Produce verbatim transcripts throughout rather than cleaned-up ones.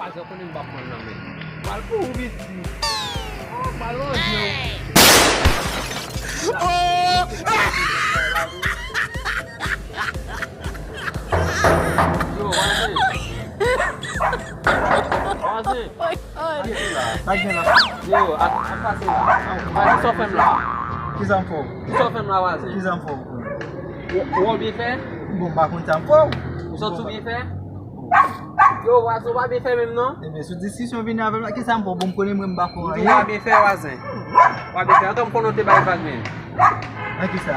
Pazan konnen m p ap pran nan men. Mal pou ou, Viti. Oh, mal manje w. Yo, Wazen. Wazen. Sa k gen la? Yo, ak, ak pase la. Wazen, sa w fè m la? Kisa m fè w? Kisa w fè m la, Wazen? Kisa m fè w? Ou, ou byen fè? Bon, m pa konn sa m fè w. Ou santi w byen fè? Yo, Wazen, ou pa byen fè menm non. Ebyen, sou diskisyon vini avè m la, kisa m fè w? Bon, m konnen mwen m pa fè w anyen. Ou pa byen fè, Wazen. Ou pa byen fè. Antan m konnen w te bay vag menm. Nan kisa?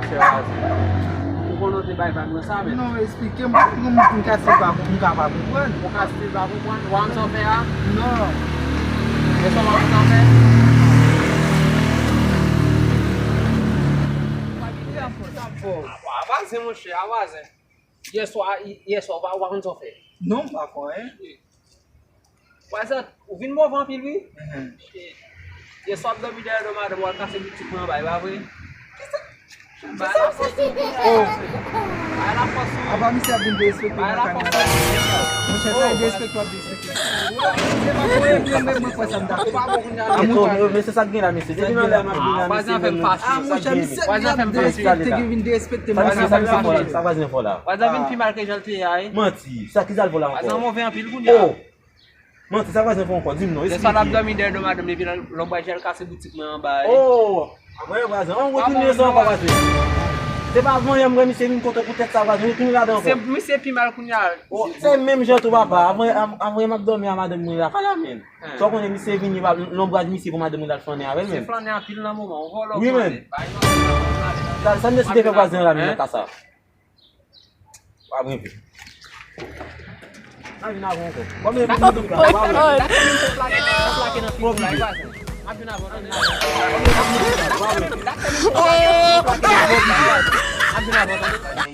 Chè Wazen. Ou konnen w te bay vag nan sa menm? Non, eksplike m. Pou m, m ka stil pa, m ka pa konprann. Ou ka stil pa konprann? Ou pa konn sa w fè a? Non. E sa w pa konn sa w fè? Ou pa byen fè. Sa m fè w? A Wazen, monchè, a Wazen. Yèswa, yèswa, ou pa, ou pa konn sa w fè? Non, m pa fè anyen. Pwazant, ou vin move anpil wi. Yèswa ap dòmi dèyè do madanm, w al kase boutik mwen anba, e pa vre? Bay la fòs wi. Oh. Bay la fòs wi. Apa misye ap vin derespekte nan kay mwen? Monchè, sa e derespekte w ap derespekte. Se pa mwen, mwen, mwen, mwen kwè sa m ta fè. Mesye, sa k gen la, mesye? Depi nan lè m ap vin la, mesye, menm nan. Ah, monchè, misye ap derespekte, derespekte mwen. Sa vwazen fè w la? Vwazen vin pi mal ke jan l te ye a, wi. Manti. Sa ki sa l fè w la ankò? Vwazen move anpil kounye a. Oh! Manti, sa vwazen fè w ankò? Di m non, eksplike. Lè sa l ap dòmi dèyè do madanm, epi lè l bwè jèl kase boutik mwen anba. Oh! Mwen vwazen, an retounen sa ankò vwazen. Se pa vanyan m wè misye vin kote w pou tèt sa vwazen, retounen ladan ankò. Se misye pi mal kounye a. Oh, se menm jan tou papa, avan, avan m ap dòmi a madanm mwen la, pa la menm. Sa w konnen misye vini, pa, lonbraj misye pou madanm mwen al flannen avè l menm. Se flannen anpil nan moman, ou vòlò. Wi, menm. Sa, sa m deside fè vwazen la menm nan ka sa. W ap renmen. N a vin avè w ankò. Kòm e vin nou la, w ap renmen. N ap vin avè w, tande. N ap vin avè w, tande. N ap vin avè w, tande. N ap vin avè w, tande.